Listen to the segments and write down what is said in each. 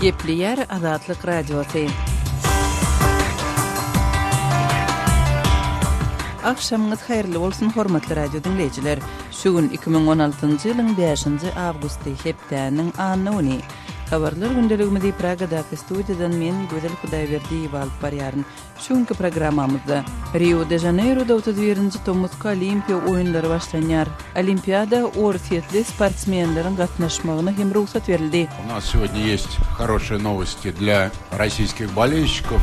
Gepleýär Azatlyk Radiosy. Agşamyňyz haýyrly bolsun, hormatly radio diňleýjiler! Şu gün 2016-njy ýylyň bäşinji awgusty, hepdäniň anna güni. Habarlar gündeligimizi Pragadaky studiýadan men, Gözel Hudaýberdiýewa alyp barýaryn. Şu günki programmamyzda Rio de Žaneýroda 31-nji tomusky Olimpiýa oýunlary başlanýar. Olimpiada orsýetli sportsmenleriň gatnaşmagyna hem rugsat berildi. U nas сегодня есть хорошие новости для российских болельщиков.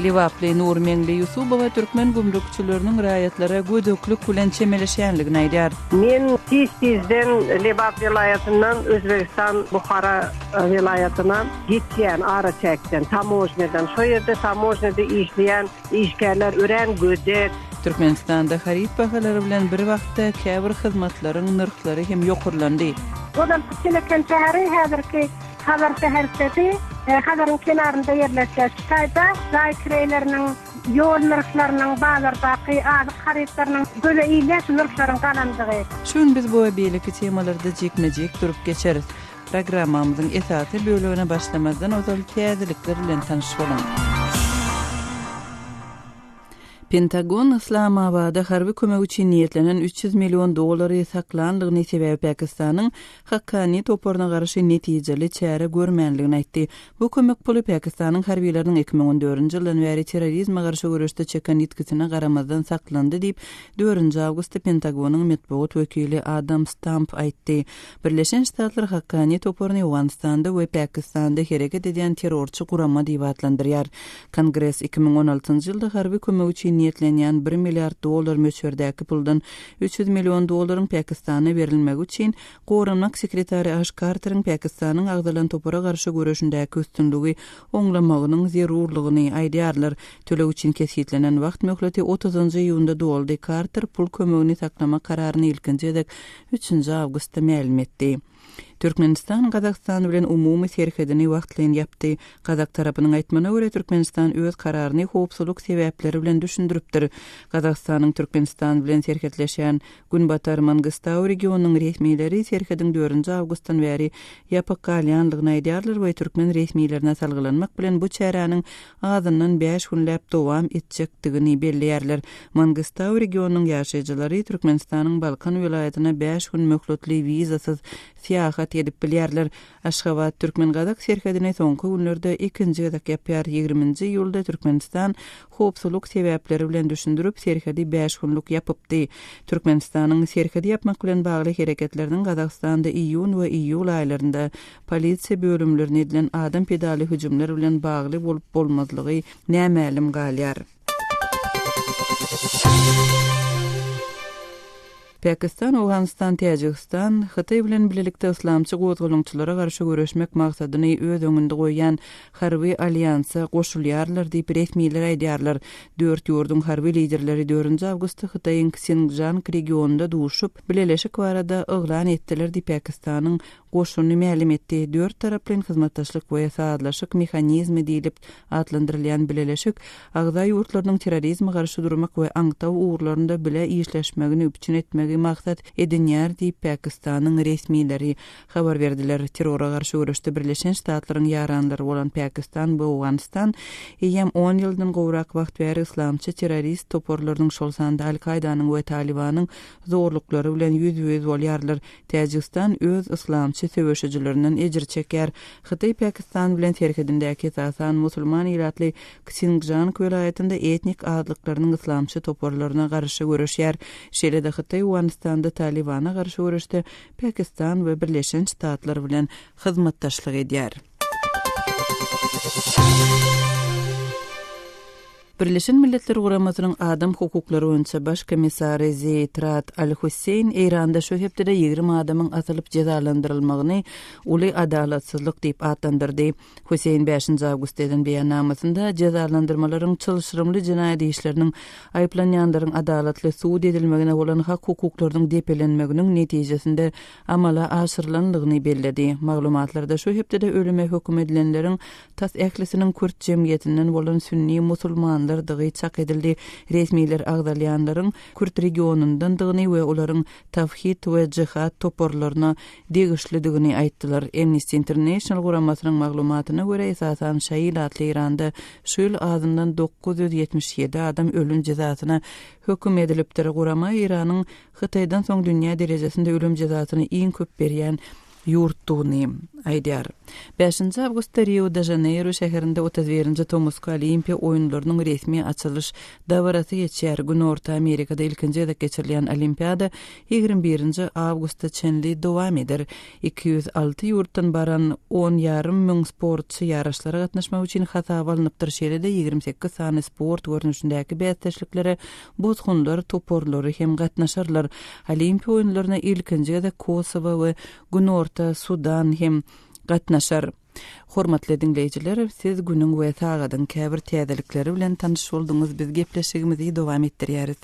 Lebaply Nurmeňli Ýusubowa türkmen gümrükçileriniň raýatlara gödeklik bilen çemeleşýänligini aýdýar. Men tiz-tizden Lebap welaýatyndan Özbegistan Buhara welaýatyna geçýän araçäkden, tamožnýadan. Şo ýerde tamožnýada işleýän işgärler örän gödek. Türkmenistanda haryt bahalary bilen bir wagtda käbir hyzmatlaryň nyrhlary hem ýokarlandy. Ozalky Çeleken şäheri häzirki Hazar şäherçesi Hazaryň kenarynda ýerleşýär. Şu taýda jaý kireýleriniň, ýol nyrhlarynyň, bazardaky azyk harytlarynyň göze ilýär şu nyrhlaryň galandygy. Şu gün biz bu we beýleki temalarda jikme-jik durup geçeris. Programmamyzyň esasy bölegine başlamazdan ozal täzelikler bilen tanyş boluň. Pentagon Yslamabada harby kömek üçin niýetlenen 300 million dollary saklanlygyny sebäbi Pakistanyň Hakkani toparyna garşy netijeli çäre görmänligini aýtdy. Bu kömek puly Pakistanyň harbylarynyň 2014-nji ýyldan bäri terrorizme garşy göreşde çeken ýitgisine garamazdan saklandy diýip, dördünji awgustda Pentagonyň metbugat wekili Adam Stamp aýtdy. Birleşen Ştatlar Hakkani toparyny Owganystanda we Pakistanda hereket edýän terrorçy gurama diýip atlandyrýar. Kongres 2016-njy ýylda harby kömek üçin niýetlenýän bir milliard dollar möçberdäki puldan 300 million dollaryň Pakistana berilmegi üçin Goranmak sekretary Aş Karteriň Pakistanyň agzalan topara garşy göreşindäki üstünligi oňlamagynyň zerurlygyny aýdýarlar. Töleg üçin kesgitlenen wagt möhleti otuzynjy iýunda doldy. Karter pul kömegini saklamak kararyny ilkinji gezek üçünji awgustda mälim etdi. Türkmenistan Gazagystan bilen umumy serhedini wagtlaýyn ýapdy. Gazak tarapynyň aýtmagyna görä, Türkmenistan öz kararyny howpsuzlyk sebäpleri bilen düşündiripdir. Gazagystanyň Türkmenistan bilen serhetleşýän Günbatar Mangystau regionynyň resmileri serhediň dördünji awgustdan bäri ýapyk galýandygyny aýdýarlar we türkmen resmilerine salgylanmak bilen bu çäräniň azyndan bäş günläp dowam etjekdigini belleýärler. Mangystau regionynyň ýaşaýjylary Türkmenistanyň Balkan welaýatyna bäş gün möhletli wizasyz syýahat edip bilýärler. Aşgabat türkmen-gazak serhedini soňky günlerde ikinji gezek ýapýar. Ýigriminji iýulda Türkmenistan howpsuzlyk sebäpleri bilen düşündirip, serhedi bäş günlük ýapypdy. Türkmenistanyň serhedi ýapmak bilen bagly hereketleriniň Gazagystanda iýun we iýul aýlarynda polisiýa bölümlerine edilen adam pidaly hüjümler bilen bagly bolup-bolmazlygy nämälim galýar. Pakistan, Owganystan, Täjigistan, Hytaý bilen bilelikde yslamçy gozgalaňçylara garşy göreşmek maksadyny öz öňünde goýýan harby alýansa goşulýarlar diýip, resmiler aýdýarlar. Dört ýurduň harby liderleri dördünji awgustda Hytaýyň Ksinszýang regionynda duşup, bileleşik barada yglan etdiler diýip, Pakistanyň Goşuny mälim etdi. Dört taraplaýyn hyzmatdaşlyk we sazlaşyk mehanizmi diýlip atlandyrylýan bileleşik agza ýurtlarynyň terrorizme garşy durmak we aňtaw ugurlarynda bile işleşmegini üpjün etmegi maksat edinýär diýip, Pakistanyň resmileri habar berdiler. Terrora garşy göreşde Birleşen Ştatlaryň ýaranlary bolan Pakistan we Owganystan eýýäm on ýyldan gowrak wagt bäri yslamçy terrorist toparlarynyň, şol sanda Al-Kaýdanyň we Talybanyň zorluklary bilen ýüzbe-ýüz bolýarlar. Täjigistan öz yslamçy söweşijilerinden ejir çekýär. Hytaý Pakistan bilen serhedindäki esasan musulman ilatly Ksinszýang welaýatynda etnik azlyklarynyň yslamçy toparlaryna garşy göreşýär. Şeýle-de Hytaý Owganystanda Talybana garşy göreşde Pakistan we Birleşen Ştatlar bilen hyzmatdaşlyk edýär. Birleşen Milletler Guramasynyň Adam hukuklary boýunça Baş komissary Zeýd Rad Al-Husseýn Eýranda şu hepdede 20 adamyň asylyp jezalandyrylmagyny uly adalatsyzlyk diýip atlandyrdy. Husseýn bäşinji awgustda eden beýannamasynda jezalandyrmalaryň çylşyrymly jenaýat işleriniň aýyplanýanlaryň adalatly sud edilmegine bolan hak-hukuklarynyň depelenmeginiň netijesinde amala aşyrylandygyny belledi. Maglumatlarda şu hepdede ölüme höküm edilenleriň Tas ählisiniň kürt jemgyýetinden bolan sünni musulmanlar. adamlardygy çak edildi. Resmiler agzalýanlaryň kürt regionyndandygyny we olaryň Tawhid we Jihad toparlaryna degişlidigini aýtdylar. Amnesty International guramasynyň maglumatyna görä, esasan şaýy ilatly Eýranda şu ýyl azyndan 977 adam ölüm jezasyna höküm edilipdir. Gurama Eýranyň Hytaýdan soň dünýä derejesinde ölüm jezasyny iň köp berýän ýurtdugyny aýdýar. Bäşinji awgustda Rio-de-Žaneýro şäherinde 31-nji tomusky Olimpiýa oýunlarynyň resmi açylyş dabarasy geçýär. Günorta Amerikada ilkinji gezek geçirilýän Olimpiada 21-nji awgusta çenli dowam eder. 206 ýurtdan baran on ýarym müň sportçy ýaryşlara gatnaşmak üçin hasaba alnypdyr, şeýle-de 28 sany sport görnüşindäki bäsdeşliklere Bosgunlar toparlary hem gatnaşarlar. Olimpiýa oýunlaryna ilkinji gezek Kosowo we Günorta Sudan hem gatnaşar. Hormatly diňleýjiler, siz günüň we sagadyň käbir täzelikleri bilen tanyş bolduňyz, biz gepleşigimizi dowam etdirýäris.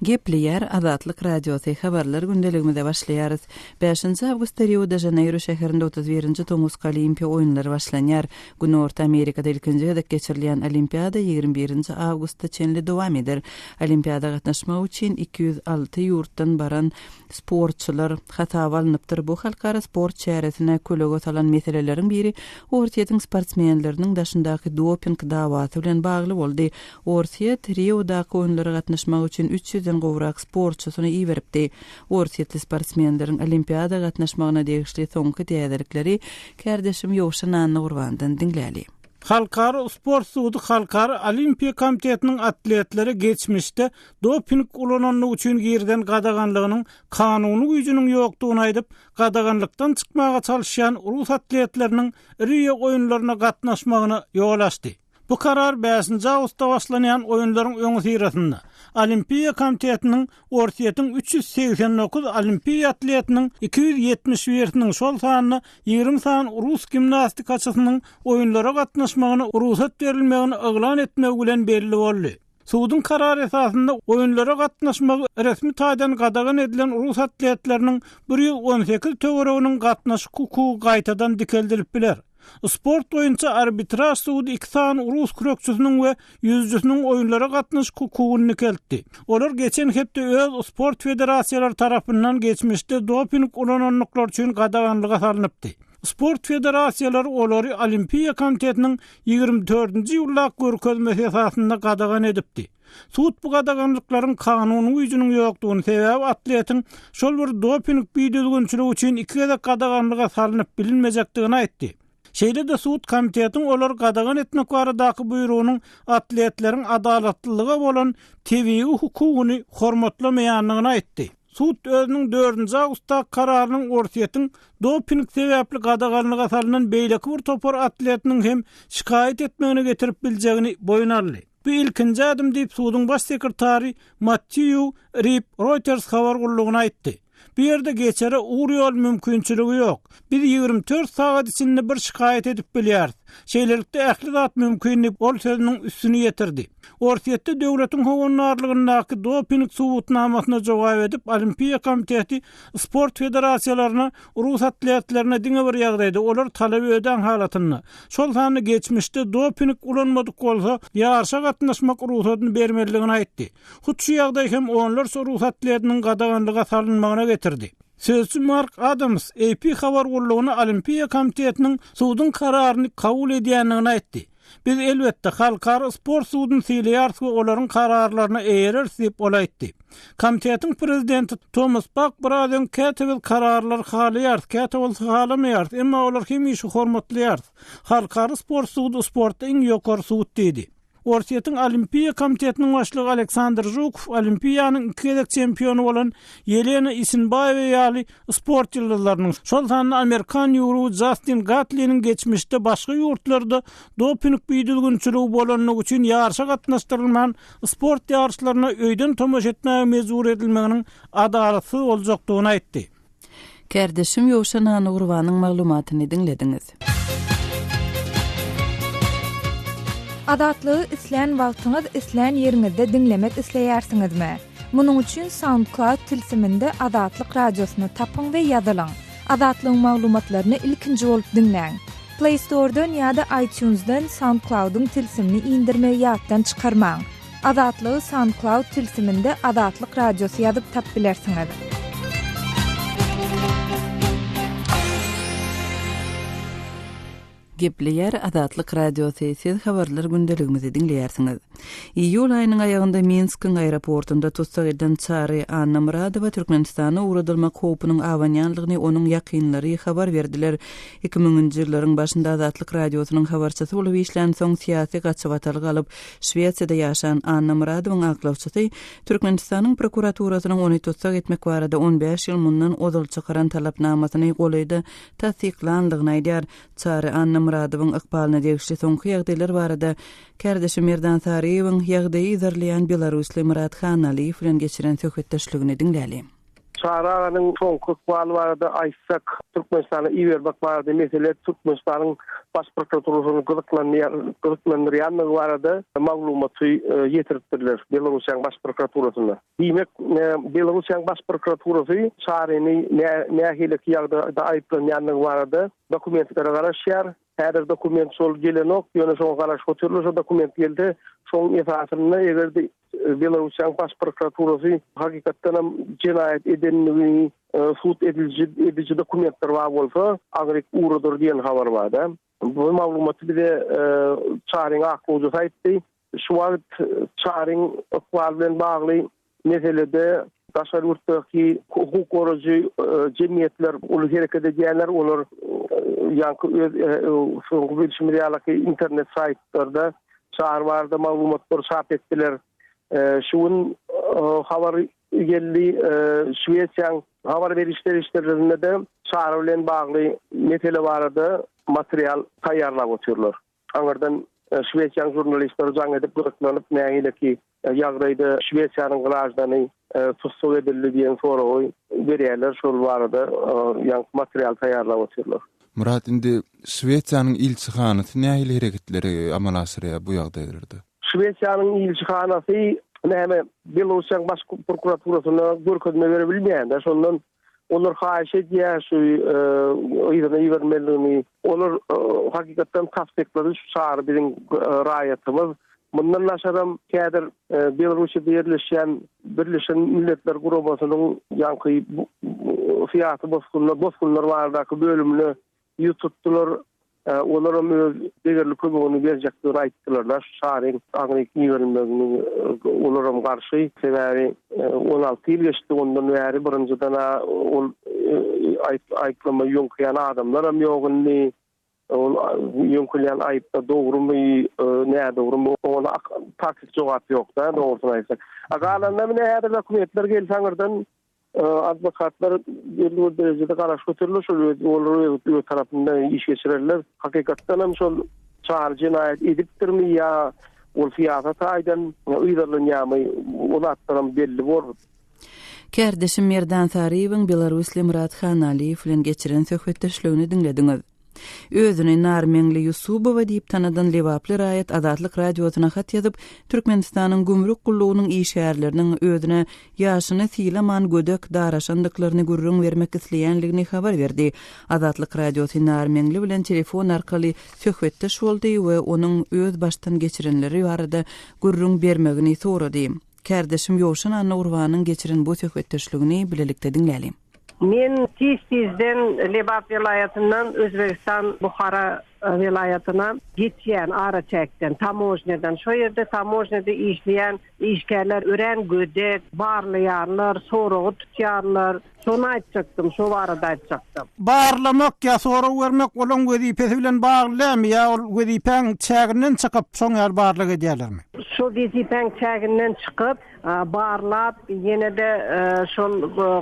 Gepleýär Azatlyk Radiosy, Habarlar gündeligimize başlaýarys. Bäşinji awgustda Rio-de-Žaneýro şäherinde 31-nji tomusky Olimpiýa oýunlary başlanýar. Günorta Amerikada ilkinji gezek geçirilýän Olimpiada 21-nji awgusta çenli dowam eder. Olimpiada gatnaşmak üçin 206 ýurtdan baran sportçylar hasaba alnypdyr. Bu halkara sport çäresine kölege salan meseleleriň biri Orsýetiň sportsmenleriniň daşyndaky doping dawasy bilen bagly boldy. Orsýet Riodaky oýunlara gatnaşmak üçin üç ýüzden gowrak sportçysyny iberipdi. Orsýetli sportsmenleriň Olimpiada gatnaşmagyna degişli soňky täzelikleri kärdeşim Ýowşan Annagurbandan diňläli. Halkara sport sudy Halkara Olimpiýa komitetiniň atletlere geçmişde doping ulanandygy üçin girizen gadaganlygynyň kanuny güýjüniň ýokdugyny aýdyp, gadaganlykdan çykmaga çalyşýan rus atletleriniň Rio oýunlaryna gatnaşmagyna ýol açdy. Bu karar bäşinji awgustda başlanýan oýunlaryň öňüsyrasynda, Olimpiýa komitetiniň Orsýetiň 389 olimpiýa atletiniň 271-siniň, şol sanda 20 sany rus gimnastikaçysynyň oýunlara gatnaşmagyna rugsat berilmegini yglan etmegi bilen belli boldy. Suduň karary esasynda oýunlara gatnaşmagy resmi taýdan gadagan edilen rus atletleriniň 118 töwereginiň gatnaşyk hukugy gaýtadan dikeldilip biler. Sport boýunça arbitraž sudy iki sany rus kürekçisiniň we ýüzüjisiniň oýunlara gatnaşyk hukugyny dikeltdi. Olar geçen hepde öz sport federasiýalary tarapyndan geçmişde doping ulanandyklary üçin gadaganlyga salnypdy. Sport federasiýalary olary Olimpiýa komitetiniň 24-nji iýuldaky görkezmesi esasynda gadagan edipdi. Sud bu gadaganlyklaryň kanuny güýjüniň ýokdugyny, sebäbi atletiň şol bir doping bidüzgünçiligi üçin iki gezek gadaganlyga salnyp bilinmejekdigini aýtdy. Şeýle-de sud komitetiň olary gadagan etmek baradaky buýrugynyň atletleriň adalatlylyga bolan tebigy hukugyny hormatlamaýandygyny aýtdy. Sud özüniň dördünji awgustdaky kararynyň Orsýetiň doping sebäpli gadaganlyga salnan beýleki bir topar atletiniň hem şikaýat etmegine getirip biljegini boýun aldy. Bu ilkinji ädim diýip, suduň baş sekretary Mattýu Rip Reuters habar gullugyna aýtdy. Bu ýerde geçere ugur-ýol mümkinçiligi ýok. Biz 24 sagat içinde bir şikaýat edip bilýäris. Şeýlelikde, ähli zat mümkin diýip, ol sözüniň üstüni ýetirdi. Orsýetde döwletiň howandarlygyndaky doping subutnamasyna jogap edip, Olimpiýa komiteti sport federasiýalaryna rus atletlerine diňe bir ýagdaýda, olar talaby ödän halatynda, şol sanda geçmişde doping ulanmadyk bolsa, ýaryşa gatnaşmak rugsadyny bermelidigini aýtdy. Hut şu ýagdaý hem onlarça rus atletiniň gadaganlyga salynmagyna getirdi. Sözçi Mark Adams AP habar gullugyna Olimpiýa komitetiniň suduň kararyny kabul edýändigini aýtdy. Biz, elbetde, Halkara sport suduny sylaýarys we olaryň kararlaryna eýereris diýip, ol aýtdy. Komitetiň prezidenti Tomas Bak biraz öň käte biz kararlary halaýarys, käte bolsa halamaýarys, emma olary hemişe hormatlaýarys. Halkara sport sudy sportda iň ýokary sud diýdi. Orsýetiň Olimpiýa komitetiniň başlygy Aleksandr Žukow Olimpiýanyň iki gezek çempiony bolan Ýelena Isinbaýewa ýaly sport ýyldyzlarynyň, şol sanda amerikan ýüwrügi Jastin Gatliniň geçmişde başga ýurtlarda doping bidüzgünçiligi bolandygy üçin ýaryşa gatnaşdyrylman, sport ýaryşlaryna öýden tomaşa etmäge mejbur edilmeginiň adalatsyz boljakdygyny aýtdy. Kärdeşim Ýowşan Annagurbanyň maglumatyny diňlediňiz. Azatlygy islän wagtyňyz, islän ýeriňizde diňlemek isleýärsiňizmi? Munuň üçin SoundCloud tilsiminde Azatlyk Radiosyny tapyň we ýazylyň. Azatlygyň maglumatlaryny ilkinji bolup diňläň. Play Store-dan ýa-da iTunes-dan SoundCloud-yň tilsimini indirmegi ýatdan çykarmaň. Azatlygy SoundCloud tilsiminde Azatlyk Radiosy ýazyp tap bilersiňiz. Gepleýär Azatlyk Radiosy, siz habarlar gündeligimizi diňleýärsiňiz. Iýul aýynyň aýagynda Minskiň aeroportunda tussag edilen Çary Annamyradowa Türkmenistana ugradylmak howpunyň abanýanlygyny onuň ýakynlary habar berdiler. Iki müňünji ýyllaryň başynda Azatlyk Radiosynyň habarçysy bolup işlänsoň syýasy gaçybatalga alyp, Şwesiýada ýaşan Annamyradowyň aklawçysy Türkmenistanyň prokuraturasynyň ony tussag etmek barada on bäş ýyl mundan ozal çykaran talapnamasyny golaýda tassyklandygyny aýdýar. Çary Annamyradowyň ykbalyna degişli soňky ýagdaýlar barada kärdeşi Merdan Saryýewiň ýagdaýy yzarlaýan belarusly Myrat Hanalyýew bilen geçiren söhbetdeşligini diňläli. Çary aganyň soňky ykbaly barada aýtsak, Türkmenistana ibermek barada mesele Türkmenistanyň Baş prokuraturasyny gyzyklandyrýandygy barada maglumaty ýetiripdirler Belarussiýanyň Baş prokuraturasyna. Diýmek, Belarussiýanyň Baş prokuraturasy Çaryny nähileki ýagdaýda aýyplanýandygy barada dokumentlere garaşýar. Häzir dokument şol gelenok, ýöne şoňa garaşyp otyrlar, şo dokument gelse, şoň esasynda eger-de Belarussiýanyň Baş prokuraturasy hakykatdanam jenaýat edendigini sud ediliji ediji dokumentler bar bolsa, aňryk ugradar diýen habar bar-da. Bu maglumaty bize Çaryň aklawjysy aýtdy. Şu wagt Çaryň ykbaly bilen bagly meselede daşary ýurtdaky hukuk goraýjy jemgyýetler uly hereket edýärler. Olar ýaňky öz soňky bilşimiz ýalyky internet saýtlarda Çary barada maglumatlary çap etdiler. Şu gün habar geldi, Şwesiýanyň habar beriş serişdelerinde-de Çary bilen bagly mesele barada material taýýarlap otyrlar. Aňyrdan Şwesiýanyň žurnalistleri jaň edip gyzyklanyp nähileki ýagdaýda Şwesiýanyň graždany tussag edildi diýen soragy berýärler şol barada ýaňky material taýýarlap otyrlar. Myrat indi Şwesiýanyň ilçihanasy nähili hereketleri amala aşyrýar bu ýagdaýlarda? Şwesiýanyň ilçihanasy näme Belorussiýanyň baş prokuraturasyna görkezme berebilmeýände şondan Olar haýyş edýär şu yzyna ibermelidigini. Olar hakykatdan tassyklady şu Çary biziň raýatymyz. Mundan daşaram häzir Belarussiýada ýerleşýän Birleşen Milletler Guramasynyň ýaňky syýasy bosgunlar, bosgunlar baradaky bölümine ýüz tutdular. Olaram öz degerli kömegini berjekdigini aýtdylar-da, şu Çaryň aňryk iberilmegini olaram garşy. Sebäbi 16 ýyl geçdi ondan bäri birinjiden-ä ol aýyplama ýöňkeýän adamlaram ýok indi. Ol ýöňkelýän aýyplar dogrumy, nädogrumy, oňa takyk jogap ýok-da, dogrusyny aýtsak. A galanda mine häzir dokumentler gelse aňyrdan Adwokatlar belli bir derejede garaşyp otyrlar, şol öz olar öz öz tarapyndan iş geçirerler. Hakykatdan hem şol Çary jenaýat edipdirmi ýa ol syýasy taýdan yzarlanýarmy, o zatlaram belli bor. Kärdeşim Merdan Saryýewiň belarusly Myrat Hanalyýew bilen geçiren söhbetdeşligini diňlediňiz. Özüni Narmeňli Ýusubowa diýip tanadan lebaply raýat Azatlyk Radiosyna hat ýazyp, Türkmenistanyň gümrük gullugynyň işgärleriniň özüne ýaşyny sylaman gödek daraşandyklaryny gürrüň bermek isleýänligini habar berdi. Azatlyk Radiosy Narmeňli bilen telefon arkaly söhbetdeş boldy we onuň öz başdan geçirenleri barada gürrüň bermegini sorady. Kärdeşim Ýowşan Annagurbanyň geçiren bu söhbetdeşligini bilelikde diňläliň. Men tiz-tizden Lebap welaýatyndan Özbegistan Buhara welaýatyna geçýän araçäkden, tamožnýadan. Şo ýerde tamožnýada işleýän işgärler örän gödek, barlaýarlar, soraga tutýarlar. Şony aýtjakdym, şo barada aýtjakdym. Barlamak ýa sorag bermek olaň wezipesi bilen bagly dälmi ýa ol wezipäň çäginden çykyp şoň ýaly barlag edýärlermi? Şo wezipäň çäginden çykyp, barlap, ýene-de şol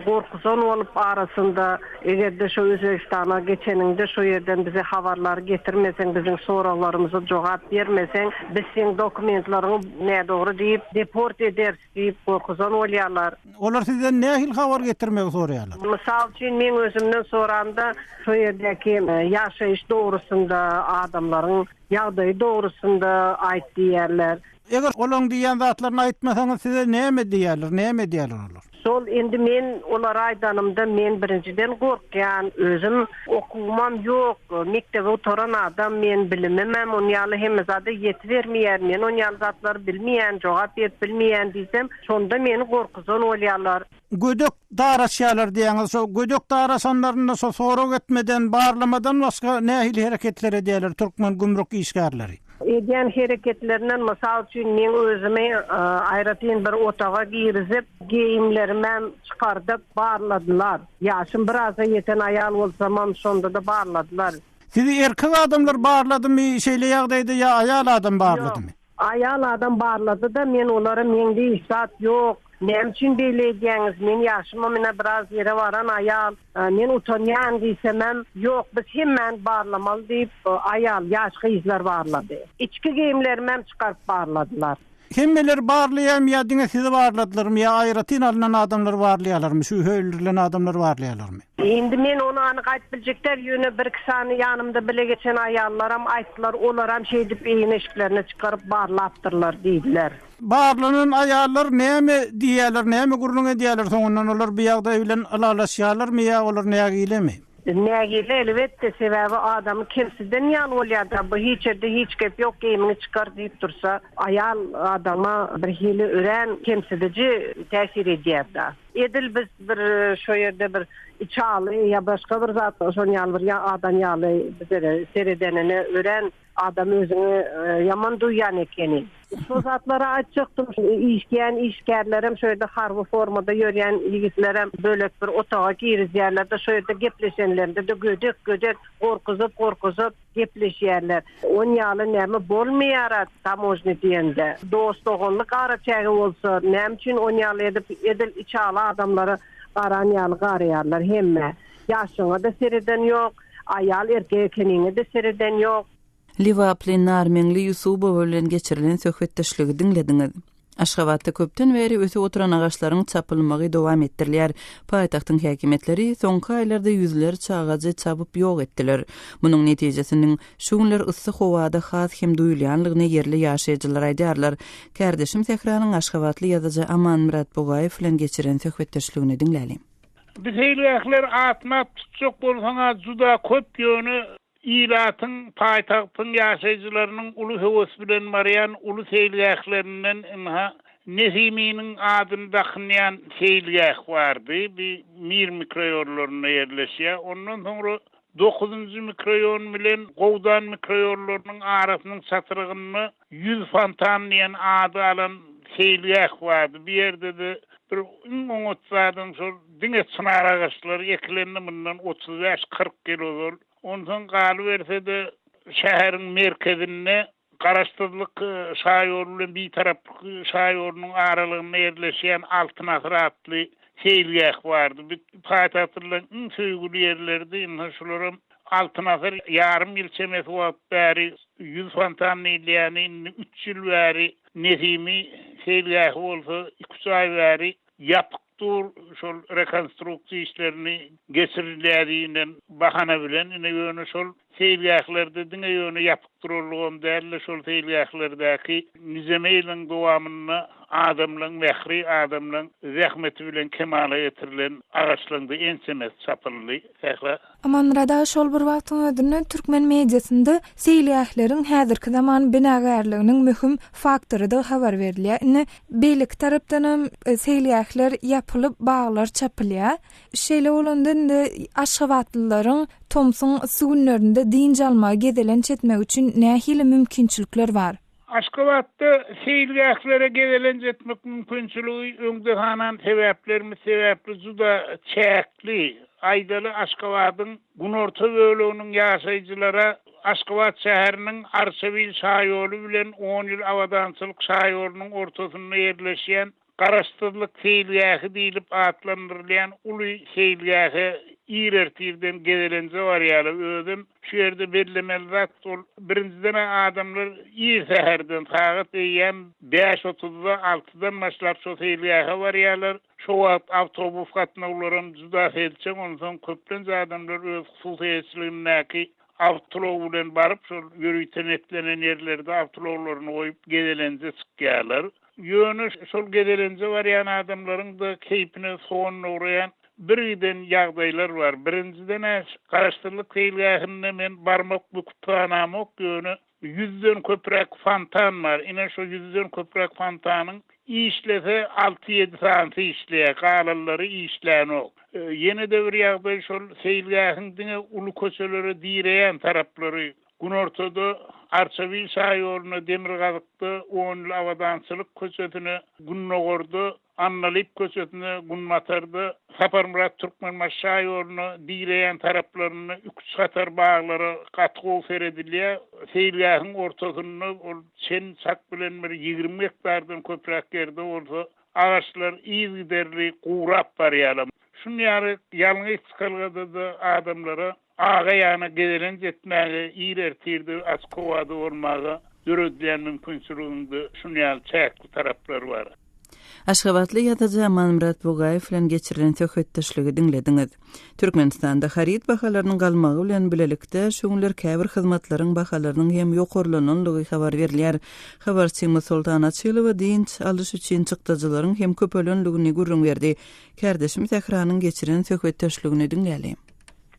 gorkuzan bolup arasynda, eger-de şo Özbegistana geçeniňde şo ýerden bize habarlary getirmeseň, biziň soraglarymyza jogap bermeseň, biz seň dokumentleriňi nädogry diýip, deport ederis diýip gorkuzan bolýarlar. Olar sizden nähili habar getirmegi soraýarlar? Mysal üçin, meň özümden soranda, şo ýerdäki ýaşaýyş dogrusynda, adamlaryň ýagdaýy dogrusynda aýt diýýärler. Eger olaň diýýän zatlaryny aýtmasaňyz size näme diýýärler, näme edýärler olar? Şol indi men olara aýdanymda men birinjiden gorkýan, özüm okuwymam ýok, mekdebi gutaran adam men, bilimimem on ýaly hemme zada ýetibermeýär, men on ýaly zatlary bilmeýän, jogap berip bilmeýän diýsem, şonda meni gorkuzan bolýarlar. Gödek daraşýarlar diýýäňiz, şo gödek daraşanlarynda şo sorag etmeden, barlamadan başga nähili hereketler edýärler türkmen gümrük işgärleri? Edýän hereketlerinden mysal üçin meň özümi aýratyn bir otaga girizip, geýimlerimem çykardyp barladylar. Ýaşym biraza ýeten aýal bolsamam şonda-da barladylar. Sizi erkek adamlar barladymy şeýle ýagdaýda ýa aýal adam barladymy? Ýok. Aýal adam barlady-da, men olara meňde hiç zat ýok, näme üçin beýle edýäňiz, men ýaşymam ine biraz ýere baran aýal, men utanýan diýsemem, ýok biz hemmäni barlamaly diýip, aýal, ýaş gyzlar barlady. Içki geýimlerimem çykaryp barladylar. Hemmeleri barlaýarmy ýa diňe sizi barladylarmy ýa aýratyn alnan adamlary barlaýarlarmy, şübhe öldürilen adamlary barlaýarlarmy? Indi men ony anyk aýdyp biljek däl, ýöne birki sany ýanymda bile geçen aýallaram aýtdylar, olaram şeýdip egin-eşiklerini çykaryp barlapdyrlar diýdiler. Barlanan aýallar näme diýýärler, näme gürrüň edýärler soňundan olar bu ýagdaý bilen ylalaşýarlarmy ýa olar nägilemi? Nägile elbetde, sebäbi adamy kemsiden ýaly bolýar-da, bu hiç ýerde hiç gep ýok geýimiňi çykar diýip dursa, aýal adama birhili örän kemsidiji täsir edýär-da. Edil biz bir şo ýerde bir içaly ýa başga bir zat şon ýaly bir adam ýaly bizlere seredenine örän adam özüňi ýaman duýýan ekeni. Şo zatlary aýtjakdym. Işleýän işgärlerem şo ýerde harby formada ýörýän ýigitlerem bölek bir otaga girizýärler-de şo ýerde gepleşenlerinde-de gödek-gödek gorkuzyp-gorkuzyp gepleşýärler. On ýaly näme bolmaýara tamožny diýende. Dost-doganlyk araçägi bolsa, näme üçin on ýaly edip edil içaly adamlara garan ýaly garaýarlar hemmä. Ýaşyňa-da sereden ýok, aýal erkek ekeniňe-de sereden ýok. Lebaply Narmeňli Ýusubowa bilen geçirilen söhbetdeşligi diňlediňiz. Aşgabatda köpden bäri ösüp oturan agaçlaryň çapylmagy dowam etdirilýär. Paýtagtyň häkimiýetleri soňky aýlarda ýüzlerçe agajy çapyp ýok etdiler. Munuň netijesiniň şu günler yssy howada has hem duýulýanlygyny ýerli ýaşaýjylar aýdýarlar. Kärdeşim Sähranyň aşgabatly ýazyjy Amanmyrat Bugaýew bilen geçiren söhbetdeşligini diňläliň. Bu seýilgähler atmap tutjak bolsaň-a juda köp, ýöne Ilatyň, paýtagtyň ýaşaýjylarynyň uly höwes bilen barýan uly seýilgählerinden ynha, Nesiminiň adyny dakynýan seýilgäh bardy. Bu Mir mikroýollarynda ýerleşýär. Ondan soňra dokuzynjy mikroýon bilen Gowdan mikroýollarynyň arasynyň çatrygynda Ýüz fontan diýen ady alan seýilgäh bardy. Bu ýerde-de bir iň oňat zadam şol diňe çynar agaçlary ekilendi mundan 35-40 ýyl ozal. Onsoň galyberse-de, şäheriň merkezinde Garaşsyzlyk şaýoly bilen Bitaraplyk şaýolunyň aralygynda ýerleşýän Altyn asyr atly seýilgäh bardy. Bu paýtagtlylaryň iň söýgüli ýerleridi. Indi şularam Altyn asyr ýarym ýyl çemesi wagt bäri ýüz fontan diýilýäni indi üç ýyl bäri Nesimi seýilgähi bolsa iki-üç aý bäri ýapyk dur, şol rekonstruksiýa işlerini geçirilýär diýlen bahana bilen, ine ýöne şol seýilgählerde diňe ýöne ýapyk duranlygam däl-de, şol seýilgählerdäki nijeme ýylyň dowamynda adamlaň mähri, adamlaň zähmeti bilen kemala getirilen agaçlaň-da ençemesi çapyldy. Sähra. Amanmyrat aga şol bir wagtyň özünde türkmen mediasynda seýilgähleriň häzirki zaman binagärliginiň möhüm faktorydygy habar berilýär. Indi beýleki tarapdanam seýilgähler ýapylyp, baglar çapylýar. Şeýle bolanda indi aşgabatlylaryň tomsuň yssy günlerinde dynç almagy, gezelenç etmegi üçin nähili mümkinçilikler bar? Aşgabatda seýilgählere gezelenç etmek mümkinçiligi öňde sanan sebäplerimiz sebäpli juda çäkli. Aýdaly, Aşgabadyň günorta böleginiň ýaşaýjylara Aşgabat şäheriniň Arçabil şaýoly bilen On ýyl abadançylyk şaýolunyň ortasynda ýerleşýän Garaşsyzlyk seýilgähi diýlip atlandyrylýan uly seýilgähe ir ertirden gezelenje barýarlar. Özem şu ýerde bellemeli zat ol, birinjiden-ä adamlar ir säherden, sagat eýýäm bäş otuzda, altydan başlap şo seýilgähe barýarlar. Şo wagt awtobus gatnawlaram juda selçeň, onsoň köplenç adamlar öz hususy eýeçiligindäki. Awtoulag bilen baryp, şol ýörite netlenen ýerlerde awtoulaglaryny goýup gezelenje çykýarlar. Ýöne şol gezelenje barýan adamlaryň-da keýpine sogan dograýan birgiden ýagdaýlar bar. Birinjiden-ä, Garaşsyzlyk seýilgähinde men barmak büküp sanamok, ýöne Ýüzden köpräk fontan bar. Ine, şo ýüzden köpräk fontanyň işlese alty-ýedi sanysy işleýär, galanlary işlänok. Ýene-de bir ýagdaý şol seýilgähiň diňe uly köçelere direýän taraplary, günortada Arçabil şaýoluna, demirgazykda On ýyl Abadançylyk köçesine, gündogarda Andalyp köçesine, günbatarda Saparmyrat Türkmenbaşy şaýoluna direýän taraplarynda iküç hatar baglara gaty gowy seredilýär. Seýilgähiň ortasynda ol çen-çak bilen bir 20 gektardan köpräk ýerde bolsa agaçlar yzygiderli gurap barýarlar. Şuny ýaly ýalňyz çykalgada-da adamlara Aga-ýana gezelenç etmäge, ir ertirde açyk howada bolmaga döredilýän mümkinçiligiň-de şuny ýaly çäkli taraplary bar. Aşgabatly ýazyjy Amanmyrat Bugaýew bilen geçirilen söhbetdeşligi diňlediňiz. Türkmenistanda haryt bahalarynyň galmagy bilen bilelikde, şu günler käbir hyzmatlaryň bahalarynyň hem ýokarlananlygy habar berilýär. Habarçymyz Soltan Açylowa dynç alyş üçin çykdajylaryň hem köpelenligini gürrüň berdi. Kärdeşim Sähranyň geçiren söhbetdeşligini diňläli.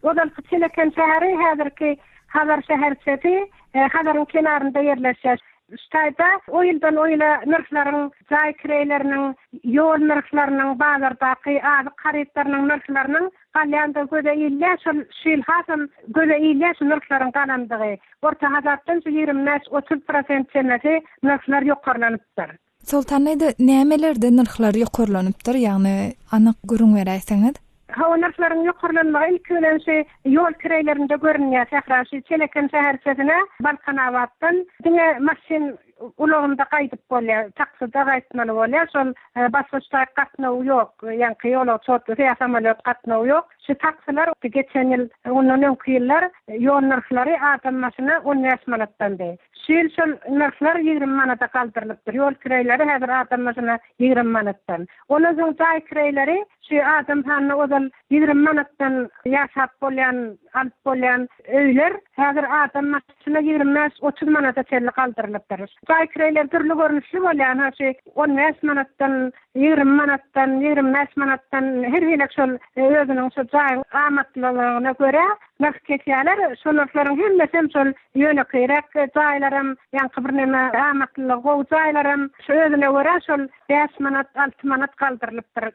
Ozalky Çeleken şäheri häzirki Hazar şäherçesi Hazaryň kenarynda ýerleşýär. Şu taýda o ýyldan o ýyla nyrhlaryň, jaý kireýleriniň, ýol nyrhlarynyň, bazardaky azyk harytlarynyň nyrhlarynyň galýandygy göze ilýär. Şol şu ýyl hasam göze ilýär şu nyrhlaryň galandygy. Orta hasapdan şu 25, 30 prosent çemesi nyrhlar ýokarlanypdyr. Soltan däde, nämelerde nyrhlar ýokarlanypdyr, ýagny anyk gürrüň beräýseňiz? Hawa, nyrhlaryň ýokarlanmagy ilki bilen şu ýol kireýlerinde görünýär. Sähra şu Çeleken şäherçesine Balkanabatdan diňe maşyn ulagynda gaýdyp bolýar, takside gaýtmaly bolýar. Şol başga şu taýy gatnaw ýok, ýaňky ýolagçy otlusy ýa samolýot gatnawy ýok. Şu taksiler geçen ýyl, ondan öňki ýyllar ýol nyrhlary adam başyna 15 manatdandy. Şu ýyl şol nyrhlar 20 manada galdyrylypdyr. Ýol kireýleri häzir adam başyna 20 manatdan. Ondan soň jaý kireýleri şu adam sanyna ozal 20 manatdan ýaşap bolýan, alyp bolýan öýler häzir adam başyna 25-30 manada çenli galdyrylypdyr. Jaý kireýleri dürli görnüşli bolýar. Ynha şu 15 manatdan, 20 manatdan, 25 manatdan her hili şol özüniň şu jaýyň amatlylygyna görä nyrh kesýärler. Şo nyrhlaryň hemmesem şol Ýönekeýräk jaýlaram, ýaňky birneme amatlylygy gowy jaýlaram şu özüne görä şol bäş manat, alty manat galdyrylypdyr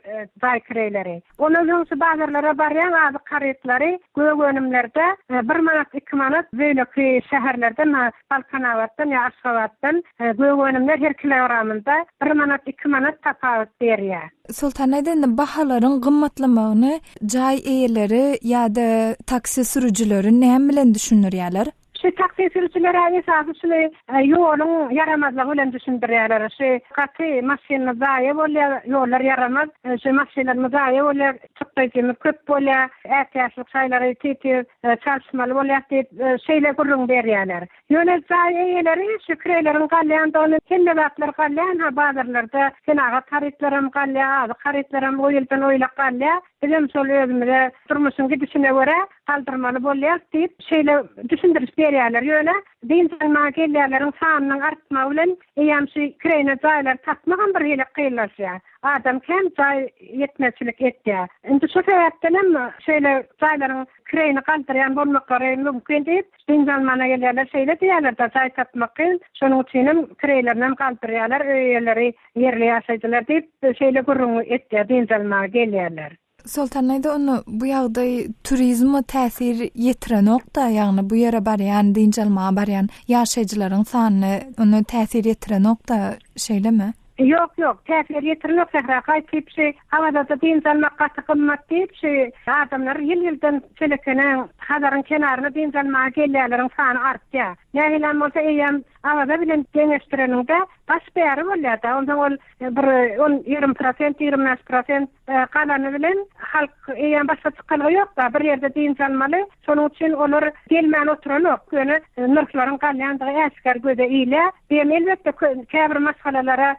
jaý kireýleri. Ondan soň şu bazarlara barýaň azyk harytlary, gök önümlerde bir manat, iki manat beýleki şäherlerden, Balkanabatdan ýa Aşgabatdan gök önümler her kilogramynda bir manat, iki manat tapawut berýär. Soltan aýda indi bahalaryň gymmatlamagyny jaý eýeleri ýa-da taksi sürüjileri näme bilen düşündirýärler? Şu taksi sürüjiler-ä esasy şuny ýoluň ýaramazlygy bilen düşündirýärler. Şu gaty maşynlar zaýa bolýar, ýollar ýaramaz, şu maşynlarymyz zaýa bolýar, çykdajymyz köp bolýar, ätiýaçlyk şaýlary tiz-tiz çalyşmaly bolýar diýip, şeýle gürrüň berýärler. Ýöne jaý eýeleri şu kireýleriň galýandygyny, hemme zatlar galýan-ha bazarlarda, senagat harytlaram galýar, azyk harytlaram o ýyldan o ýyla galýar, bizem şol özümize durmuşyň gidişine görä galdyrmaly bolýarys diýip, şeýle düşündiriş berýärler. Ýöne dynç almaga gelýänleriň sanynyň artmagy bilen eýýäm şu kireýine jaýlary tapmagam bir hili kynlaşýar. Adam kän jaý ýetmezçilik etýär. Indi şu sebäpdenem şeýle jaýlaryň kireýini galdyrýan bolmaklary mümkin diýip, Dynç almana gelýärler şeýle diýýärler-de, jaý tapmak kyn, şonuň üçinem kireýlerinem galdyrýarlar öý eýeleri, ýerli ýaşaýjylar diýip, şeýle gürrüň etýär dynç almaga gelýärler. Soltan aýda onda bu ýagdaý turizme täsir ýetirenok-da, ýagny bu ýere barýan, dynç almaga barýan ýaşaýjylaryň sanyna onda täsir ýetirenok-da, şeýlemi? Ýok, ýok, täsir ýetirenok Sähra, gaýtyp şi Awazada dynç almak gaty gymmat diýip, şi adamlar ýyl-ýyldan Çelekene, Hazaryň kenaryna dynç almaga gelýänleriň sany artýar. Nähilem bolsa eýýäm Awaza bilen deňeşdireniňde baş bäri bolýar-da. Onsoň ol bir on, 20 prosent, 25 prosent galany bilen halk eýýäm başga çykalga ýok-da, bir ýerde dynç almaly. Şonuň üçin olar gelmän oturanok. Ýöne nyrhlaryň galýandygy äşgär göze ilýär. Bu hem elbetde käbir maşgalalara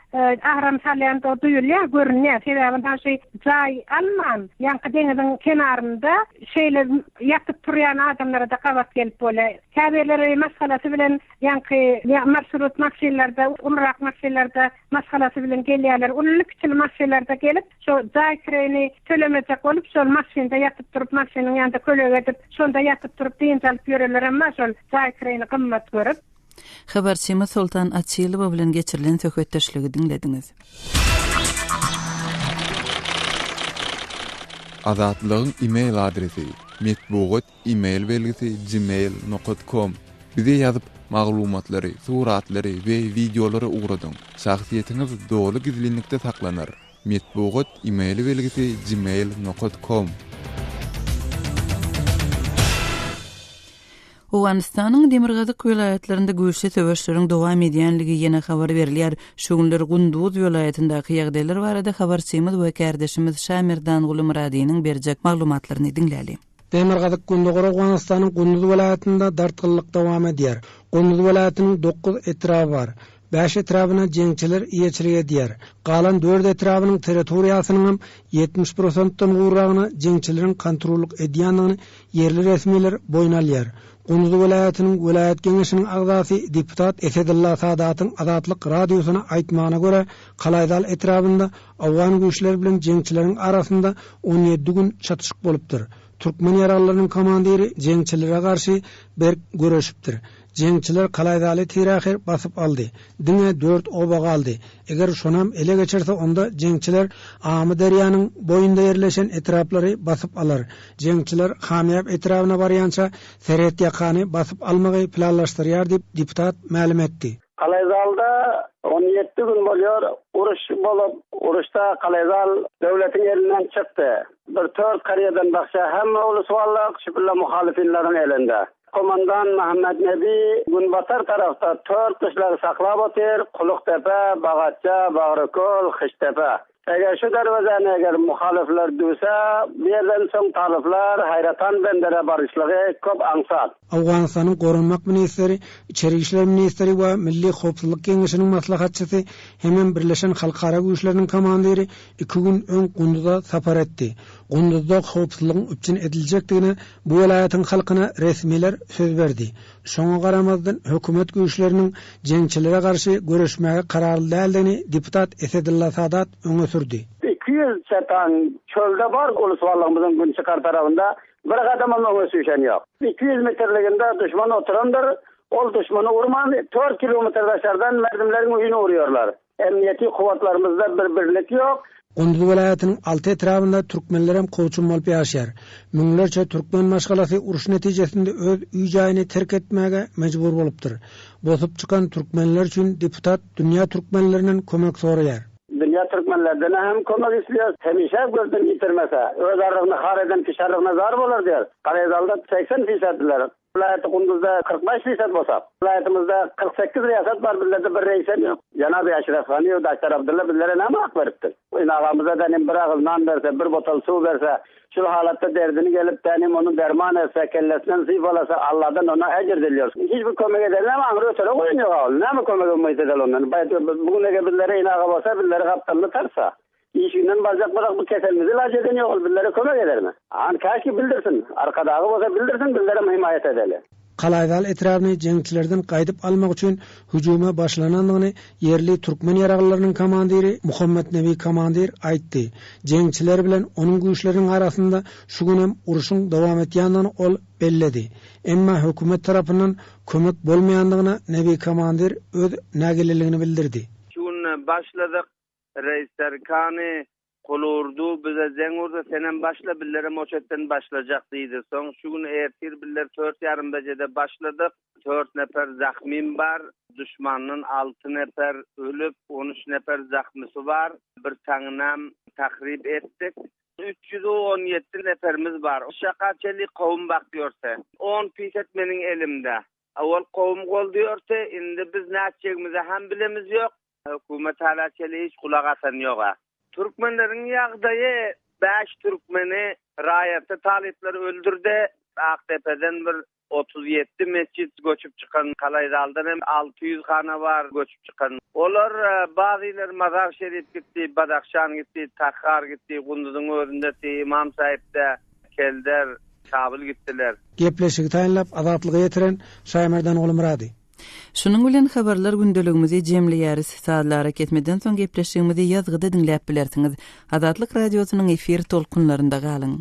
agram salýandygy duýulýar, görünýär. Sebäbi ynha şu jaý alman, ýaňky deňiziň kenarynda şeýle ýatyp turýan adamlara-da gabat gelip bolýar. Käbirleri maşgalasy bilen ýaňky marşrut maşynlarda, ulurak maşynlarda maşgalasy bilen gelýärler. Ululy-kiçili maşynlarda gelip, şo jaý kireýini tölemejek bolup, şol maşynda ýatyp turup, maşynyň ýanynda kölege edip, şonda ýatyp turup dynç alyp ýörenlerem bar, şol jaý kireýini gymmat görüp. Habarçymyz Soltan Açylowa bilen geçirilen söhbetdeşligi diňlediňiz. Azatlygyň e-mail adresi, metbugat e-mail belgisi gmail nokat kom. Bize ýazyp, maglumatlary, suratlary we wideolary ugradyň. Şahsyýetiňiz doly gizlinlikde saklanar. Metbugat e-mail belgisi gmail nokat kom. Owganystanyň demirgazyk welaýatlarynda güýçli söweşleriň dowam edýänligi ýene habar berilýär. Şu günler Gunduz welaýatyndaky ýagdaýlar barada habarçymyz we kärdeşimiz Şamerdanguly Myradynyň berjek maglumatlaryny diňläli. Demirgazyk-gündogar Owganystanyň Gunduz welaýatynda dartgynlyk dowam edýär. Gunduz welaýatynyň dokuz etraby bar. Bäş etrabyna jeňçiler eýeçilik edýär. Galan dört etrabynyň territoriýasynyňam 70 prosentden gowragyna jeňçileriň kontrollyk edýändigini ýerli resmiler boýun alýar. Gunduz welaýatynyň welaýat geňeşiniň agzasy deputat Esedylla Sadatyň Azatlyk Radiosyna aýtmagyna görä, Kalaýzal etrabynda owgan güýçleri bilen jeňçileriň arasynda 17 gün çatyşyk bolupdyr. Türkmen ýaraglylarynyň komandiri jeňçilere garşy berk göreşipdir. Jeňçiler Kalaýzaly tirahyr basyp aldy. Diňe dört oba galdy. Eger şonam ele geçirse onda jeňçiler Amyderýanyň boýunda ýerleşen etraplary basyp alar. Jeňçiler Hamýap etrabyna barýança serhetýakany basyp almagy planlaşdyrýar diýip, deputat mälim etdi. Kalaýzalda 17 gün bolýar uruş bolup, uruşda Kalaýzal döwletiň elinden çykdy. Bir tört karýadan başga hemme ulus-wallak şübülla muhalyfinleriň elinde. Komandan Muhammet Nebi günbatar tarapda tört gyşlagy saklap otyr, Kulukdepe, Bagatja, Bagryköl, Hyşdepe. Eger şu derwezäni eger muhalyflar düwse, bu ýerden soň talyplar Haýratan bendere baryşlygy köp aňsat. Owganystanyň Goranmak ministri, Içeri işler ministri we Milli howpsuzlyk geňeşiniň maslahatçysy hemem Birleşen halkara güýçleriniň komandiri iki gün öň Gunduza sapar etdi. Gunduzda howpsuzlygyň üpjün ediljekdigine bu welaýatyň halkyna resmiler söz berdi. Şoňa garamazdan, hökümet güýçleriniň jeňçilere garşy göreşmäge kararly däldigini deputat Esedylla Sadat öňe sürdi. 200 çetan çölde bar ulus-wallygymyzyň günçykar tarabynda bir gadamam öňe süýşen ýok. 200 metrliginde duşman oturandyr, ol duşmany urman, dört kilometr daşardan merdimleriň öýüni urýarlar. Emniýeti kuwwatlarymyzda bir birlik ýok. Gunduz welaýatynyň alty etrabynda türkmenlerem kowçum bolup ýaşaýar. Müňlerçe türkmen maşgalasy uruş netijesinde öz öý-jaýyny terk etmäge mejbur bolupdyr. Bosup çykan türkmenler üçin deputat dünýä türkmenlerinden kömek soraýar. Dünýä türkmenlerden hem kömek isleýäs. Hemişe gözden ýitirmese, öz arrygyny har eden kişi arrygyna zar bolar diýer. Garaýazalda 80 fisatlylar. Welaýaty Gunduzda 45 fisat bolsa, welaýatymyzda 48 riýasat bar, bizlerde bir reisem ýok. Jenaby Eşref Gani we Doktor Abdylla bizlere näme hak beripdir? Ine agamyza dänim bir agyz nan berse, bir botal suw berse, şul halatda derdini gelip dänim ony derman etse, kellesinden sypalasa, Alladan ona ejir dilýär. Hiç bir kömek eden näme aňry ötere goýan ýok ol. Näme kömege umyt edeli ondan? Bu gün eger bizlere ine aga bolsa, bizleri gapdalyny tartsa. Işinden barjak bolsak bu keselimizi ilaç eden ýok ol bizlere kömek edermi? Han käşki bildirsin. Arkadagy bolsa bildirsin bizlerem himaýat edeli. Kalaýzal etrabyny jeňçilerden gaýdyp almak üçin hüjüme başlanandygyny ýerli türkmen ýaraglylarynyň komandiri Muhammetnebi komandir aýtdy. Jeňçiler bilen onuň güýçleriniň arasynda şu günem urşuň dowam etýändigini ol belledi. Emma hökümet tarapyndan kömek bolmaýandygyna Nebi komandir öz nägileligini bildirdi. Şu gün başladyk. Reýsler kany, Kulurdu bize zeň urdy, senem başla, bizlerem o çetden başlajak diýdi. Soň şu gün ertir bizler tört ýarym bejede başladyk. Tört neper zahmym bar. Duşmandan alty neper ölüp, on üç neper zahmysy bar. Bir taňynam tahryp etdik. 317 neperimiz bar. Şaka çenli kowum bakýorse. On piset meniň elimde. Owal kowum goldaýardy, indi biz nätjegimizi hem bilemiz ýok. Hökümet hala çeli hiç gulak asan ýoga. Türkmenleriň ýagdaýy bäş türkmeni raýatly talyplar öldürdi. Akdepeden bir 37 metjit göçüp çykan, Kalaýzaldan hem 600 hana bar göçüp çykan. Olar bazylar Mazar Şerif gitdi, Badahşan gitdi, Tahar gitdi, Gunduzyň özünde Imam Saýypda, Kelder, Kabyl gitdiler. Gepleşigi taýynlap Azatlyga ýetiren Şaýmerdan Gulmyrady. Şunuň bilen habarlar gündeligimizi jemleýäris. Sazly arakesmeden soň gepleşigimizi ýazgyda diňläp bilersiňiz. Azatlyk Radiosynyň efir tolkunlarynda galyň.